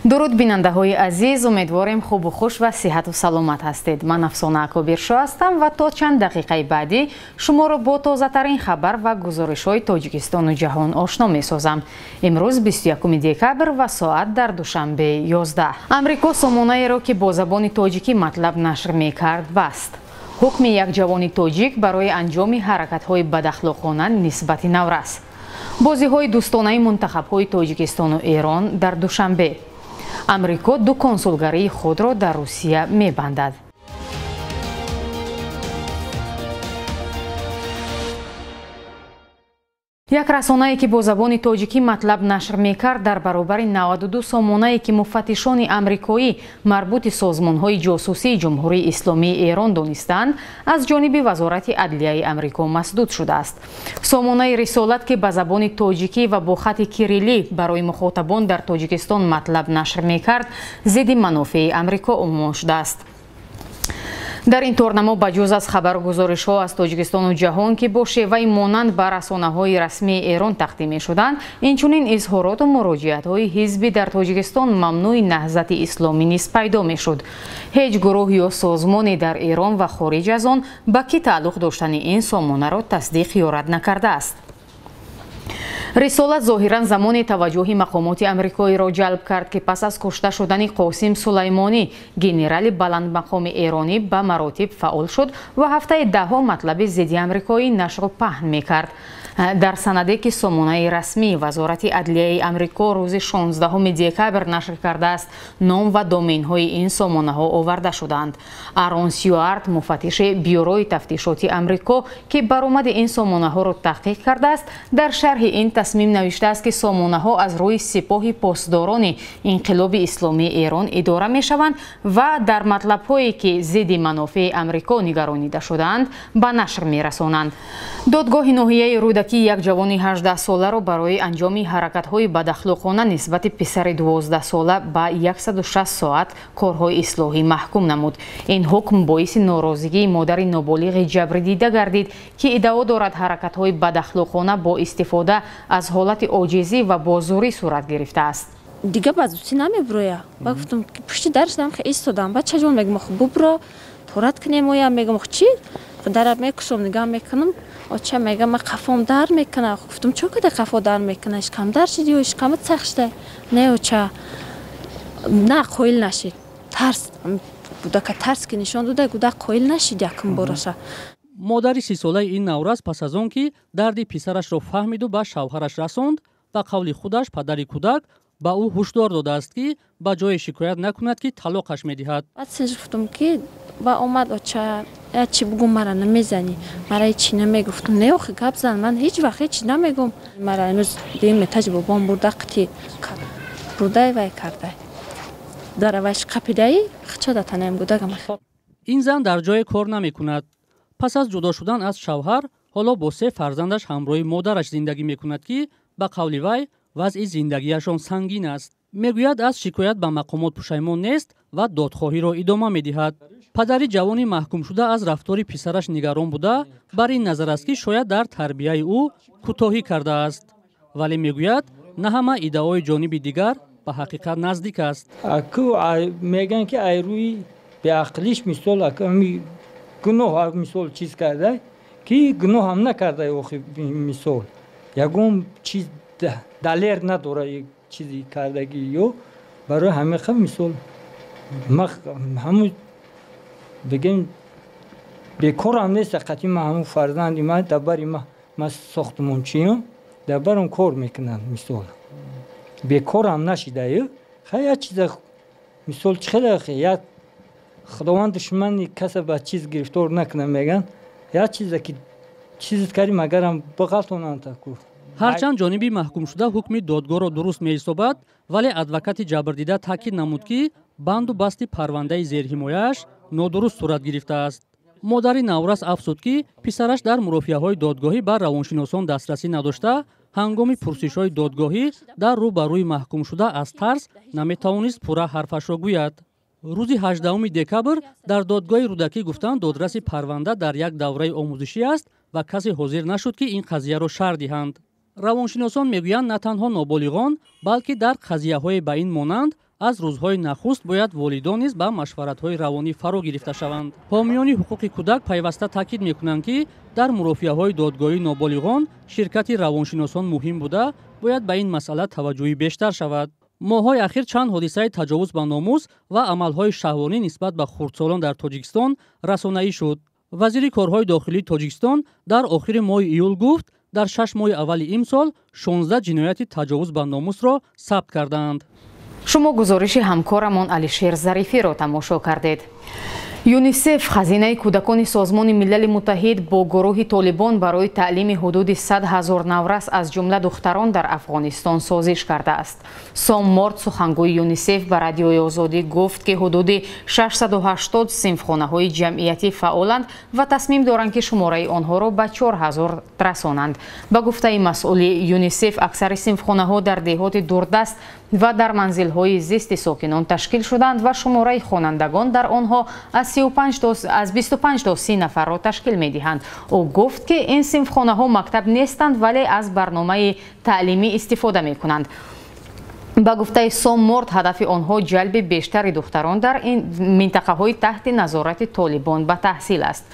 Дуруд, бинандаҳои азиз, умедворем хубу хуш ва сиҳату саломат ҳастед. Ман Афсона Акобиршо ҳастам ва то чанд дақиқаи баъдӣ шуморо бо тозатарин хабар ва гузоришҳои Тоҷикистону ҷаҳон ошно месозам. Имрӯз 21 декабр ва соат дар Душанбе 11. Амрико сомонаеро, ки бо забони тоҷикӣ матлаб нашр мекард, баст. Ҳукми як ҷавони тоҷик барои анҷоми ҳаракатҳои бадахлоқона нисбати наврас. Бозиҳои дӯстонаи мунтахабҳои Тоҷикистону Эрон дар Душанбе. Амрико ду консулгарии худро дар Русия мебандад. Як расонае, ки бо забони тоҷикӣ матлаб нашр мекард, дар баробари 92 сомонае, ки муфаттишони амрикоӣ марбути созмонҳои ҷосусии Ҷумҳурии Исломии Эрон донистанд, аз ҷониби Вазорати адлияи Амрико масдуд шудааст. Сомонаи Рисолат, ки ба забони тоҷикӣ ва бо хати кириллӣ барои мухотабон дар Тоҷикистон матлаб нашр мекард, зидди манофеи Амрико умумон шудааст. Дар ин торнамо ба ҷуз аз хабаргузоришҳо аз Тоҷикистону ҷаҳон, ки бо шеваи монанд ба расонаҳои расмии Эрон тақдим мешуданд, инчунин изҳороту муроҷиатҳои ҳизби дар Тоҷикистон мамнӯи Наҳзати Исломӣ низ пайдо мешуд. Ҳеҷ гурӯҳ ё созмоне дар Эрон ва хориҷ аз он ба кӣ тааллуқ доштани ин сомонаро тасдиқ ё рад накардааст. Рисолат зоҳиран замоне таваҷҷӯҳи мақомоти амрикоиро ҷалб кард, ки пас аз кушта шудани Қосим Сулаймонӣ, генерали баландмақоми эронӣ, ба маротиб фаъол шуд ва ҳафтаи даҳҳо матлаби зидди амрикоӣ нашру паҳн мекард. Дар санаде, ки сомонаи расмии Вазорати адлияи Амрико рӯзи 16 декабр нашр кардааст, ном ва доменҳои ин сомонаҳо оварда шуданд. Арон Сюарт, муфаттиши бюрои тафтишоти Амрико, ки баромади ин сомонаҳоро таҳқиқ кардааст, дар шарҳи ин тасмим навиштааст, ки сомонаҳо аз рӯи Сипоҳи Посдорони Инқилоби Исломии Эрон идора мешаванд ва дар матлабҳое, ки зидди манофеи Амрико нигаронида шудаанд, ба нашр мерасонанд. Додгоҳи ноҳияи Рӯдакӣ як ҷавони 18-соларо барои анҷоми ҳаракатҳои бадахлоқона нисбати писари 12-сола ба 160 соат корҳои ислоҳӣ маҳкум намуд. Ин ҳукм боиси норозигии модари ноболиғи ҷабрдида гардид, ки иддао дорад ҳаракатҳои бадахлоқона бо истифода аз ҳолати оҷизӣ ва бозурӣ сурат гирифтааст. Дига ба зудӣ намебуроя. Ба гуфтам, пушти дар шудам, истодам. Баъд чаҷон мегум, бубро, торат кунем оя, мегум, чӣ? Дара мекушом, нигаҳ мекунам. Оча мега, ман қафом дар мекунам. Гуфтам, чо када қафо дар мекуна? Ишкам дар шид ё ишкамат сахт шуда? Не, оча. На, қоил нашид. Тарс, гудака тарс ки нишон дода, гудак қоил нашид якум бораша. Модари 30-солаи ин наврас пас аз он ки дарди писарашро фаҳмиду ба шавҳараш расонд, ба қавли худаш падари кӯдак ба ӯ ҳушдор додааст, ки ба ҷое шикоят накунад, ки талоқаш медиҳад. Баъд гуфтам, ки ба омад оча, я чӣ бугум, мара намезанӣ, мара ҳеҷ чӣ намегуфтам. Не, охи гап зан, ман ҳеҷ вақт ҳеҷ чӣ намегум. Мара имрӯз дуюм этаж бобом бурда, қити бурдай вай кардай. Даравайш қапидаи, хча датанаем гудагам. Ин зан дар ҷое кор намекунад. Пас аз ҷудо шудан аз шавҳар, ҳоло бо се фарзандаш ҳамроҳи модараш зиндагӣ мекунад, ки ба қавли вай вазъи зиндагиашон сангин аст. Мегӯяд, аз шикоят ба мақомот пушаймон нест ва додхоҳиро идома медиҳад. Падари ҷавони маҳкумшуда аз рафтори писараш нигарон буда, бар ин назар аст, ки шояд дар тарбияи ӯ кӯтоҳӣ кардааст. Вале мегӯяд, на ҳама иддаои ҷониби дигар ба ҳақиқат наздик аст. Мегӯянд, ки ай рӯи беақлиш, мисол, гуноҳ, мисол, чиз карда, ки гуноҳ ҳам накарда, охи, мисол, ягон чиз далер надора чизи кардагӣ ё барои ҳамиқа, мисол, ҳамун бигем, бекорам нест. Қати ма ҳамун фарзанди ма дар бари ма, ма сохтмончиам, дар барам кор мекунам, мисол, бекорам нашидаю. Хай, як чиза, мисол, чӣ хеле як Худованд душмани каса ба чиз гирифтор накунам, меган. Як чиза ки чизит кардим, агарам бағалтонанд таку. Ҳарчанд ҷониби маҳкумшуда ҳукми додгоҳро дуруст меҳисобад, вале адвокати ҷабрдида таъкид намуд, ки банду басти парвандаи зерҳимояаш нодуруст сурат гирифтааст. Модари наврас афзуд, ки писараш дар мурофиаҳои додгоҳӣ ба равоншиносон дастрасӣ надошта, ҳангоми пурсишҳои додгоҳӣ дар рӯ ба рӯи маҳкумшуда аз тарс наметавонист пурра ҳарфашро гӯяд. Рӯзи 18 декабр дар додгоҳи Рӯдакӣ гуфтанд, додраси парванда дар як давраи омӯзишӣ аст ва касе ҳозир нашуд, ки ин қазияро шарҳ диҳанд. Равоншиносон мегӯянд, на танҳо ноболиғон, балки дар қазияҳое ба ин монанд Аз рӯзҳои нахуст бояд волидон низ ба машваратҳои равонӣ фаро гирифта шаванд. Ҳомиёни ҳуқуқи кӯдак пайваста таъкид мекунанд, ки дар мурофиаҳои додгоҳии ноболиғон ширкати равоншиносон муҳим буда, бояд ба ин масъала таваҷҷӯҳи бештар шавад. Моҳҳои ахир чанд ҳодисаи таҷовуз ба номус ва амалҳои шаҳвонӣ нисбат ба хурдсолон дар Тоҷикистон расонаӣ шуд. Вазири корҳои дохилии Тоҷикистон дар охири моҳи июл гуфт, дар 6 моҳи аввали имсол 16 ҷинояти таҷовуз ба номусро сабт кардаанд. Шумо гузориши ҳамкорамон Алишер Зарифиро тамошо кардед. ЮНИСЕФ, хазинаи кӯдакони Созмони Милали Муттаҳид, бо гурӯҳи Толибон барои таълими ҳудуди 100 ҳазор наврас, аз ҷумла духтарон, дар Афғонистон созиш кардааст. Сом Морт, сухангӯи ЮНИСЕФ, ба Радиои Озодӣ гуфт, ки ҳудуди 680 синфхонаҳои ҷамъиятӣ фаъоланд ва тасмим доранд, ки шумораи онҳоро ба 4000 расонанд. Ба гуфтаи масъули ЮНИСЕФ, аксари синфхонаҳо дар деҳоти дурдаст ва дар манзилҳои зисти сокинон ташкил шуданд ва шумораи хонандагон дар онҳо аз 25 то 30 нафарро ташкил медиҳанд. Ӯ гуфт, ки ин синфхонаҳо мактаб нестанд, вале аз барномаи таълимӣ истифода мекунанд. Ба гуфтаи Сом Морт, ҳадафи онҳо ҷалби бештари духтарон дар ин минтақаҳои таҳти назорати Толибон ба таҳсил аст.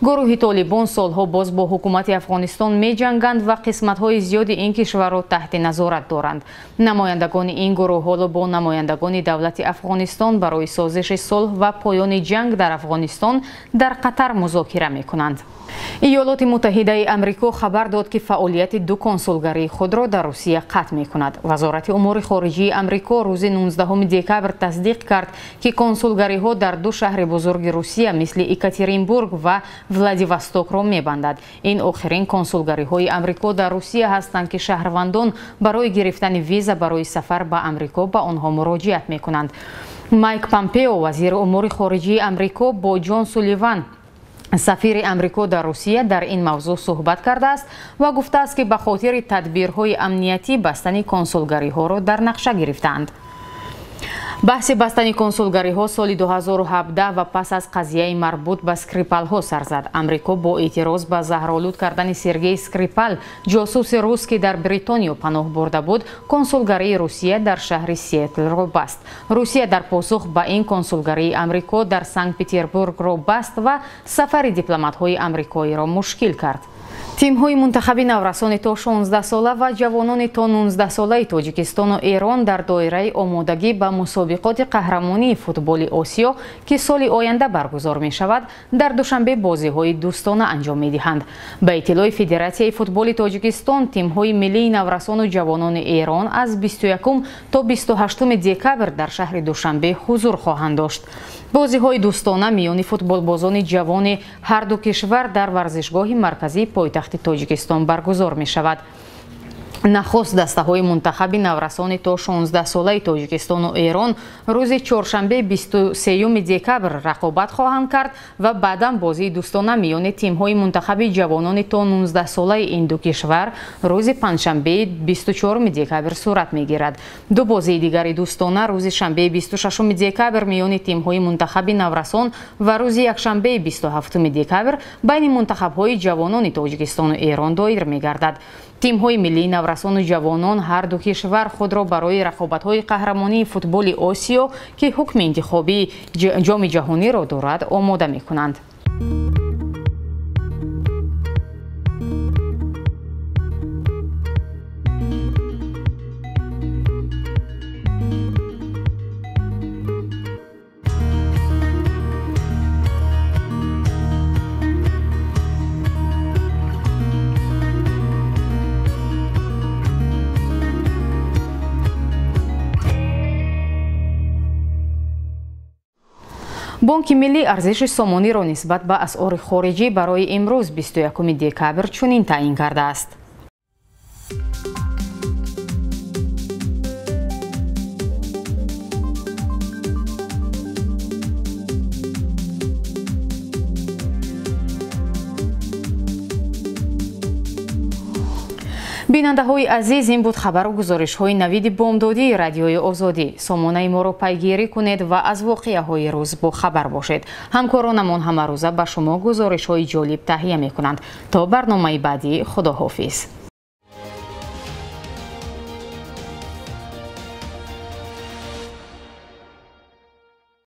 Гурӯҳи Толибон солҳо боз бо ҳукумати Афғонистон меҷанганд ва қисматҳои зиёди ин кишварро таҳти назорат доранд. Намояндагони ин гурӯҳ ҳоло бо намояндагони давлати Афғонистон барои созиши сулҳ ва поёни ҷанг дар Афғонистон дар Қатар музокира мекунанд. Иёлоти Муттаҳидаи Амрико хабар дод, ки фаъолияти ду консулгарии худро дар Русия қатъ мекунад. Вазорати умури хориҷии Амрико рӯзи 19 декабр тасдиқ кард, ки консулгариҳо дар ду шаҳри бузурги Русия мисли Екатеринбург ва Владивостокро мебандад. Ин охирин консулгариҳои Амрико дар Русия ҳастанд, ки шаҳрвандон барои гирифтани виза барои сафар ба Амрико ба онҳо муроҷиат мекунанд. Майк Помпео, вазири умури хориҷии Амрико, бо Ҷон Суливан, сафири Амрико дар Русия, дар ин мавзӯъ суҳбат кардааст ва гуфтааст, ки ба хотири тадбирҳои амниятӣ бастани консулгариҳоро дар нақша гирифтаанд. Баҳси бастани консулгариҳо соли 2017 ва пас аз қазияи марбут ба Скрипалҳо сар зад. Амрико бо эътироз ба заҳролуд кардани Сергей Скрипал, ҷосуси рус, ки дар Бритониё паноҳ бурда буд, консулгарии Русия дар шаҳри Сиэтлро баст. Русия дар посух ба ин консулгарии Амрико дар Санкт-Петербургро баст ва сафари дипломатҳои амрикоиро мушкил кард. Тимҳои мунтахаби наврасони то 16 сола ва ҷавонони то 19 солаи Тоҷикистону Эрон дар доираи омодагӣ ба мусобиқоти қаҳрамонии футболи Осиё, ки соли оянда баргузор мешавад, дар Душанбе бозиҳои дӯстона анҷом медиҳанд. Ба иттилои Федератсияи футболи Тоҷикистон, тимҳои миллии наврасону ҷавонони Эрон аз 21 то 28 декабр дар шаҳри Душанбе ҳузур хоҳанд дошт. Бозиҳои дӯстона миёни футболбозони ҷавони ҳар ду кишвар дар варзишгоҳи марказии пойтахти Тоҷикистон баргузор мешавад. Нахуст дастаҳои мунтахаби наврасони то 16 солаи Тоҷикистону Эрон рӯзи чоршанбе 23 декабр рақобат хоҳанд кард ва баъдан бозии дӯстона миёни тимҳои мунтахаби ҷавонони то 19 солаи ин ду кишвар рӯзи панҷшанбе 24 декабр сурат мегирад. Ду бозии дигари дӯстона рӯзи шанбе 26 декабр миёни тимҳои мунтахаби наврасон ва рӯзи якшанбе 27 декабр байни мунтахабҳои ҷавонони Тоҷикистону Эрон доир мегардад. Тимҳои миллии наврасону ҷавонон ҳар ду кишвар худро барои рақобатҳои қаҳрамонии футболи Осиё, ки ҳукми интихобии ҷоми ҷаҳониро дорад, омода мекунанд. Бонки миллӣ арзиши сомониро нисбат ба асъори хориҷӣ барои имрӯз 21 декабр чунин таъин кардааст. Бинандаҳои азиз, ин буд хабару гузоришҳои навиди бомдодии Радиои Озодӣ. Сомонаи моро пайгирӣ кунед ва аз воқеаҳои рӯз бохабар бошед. Ҳамкоронамон ҳамарӯза ба шумо гузоришҳои ҷолиб таҳия мекунанд. То барномаи баъдӣ, худоҳофиз.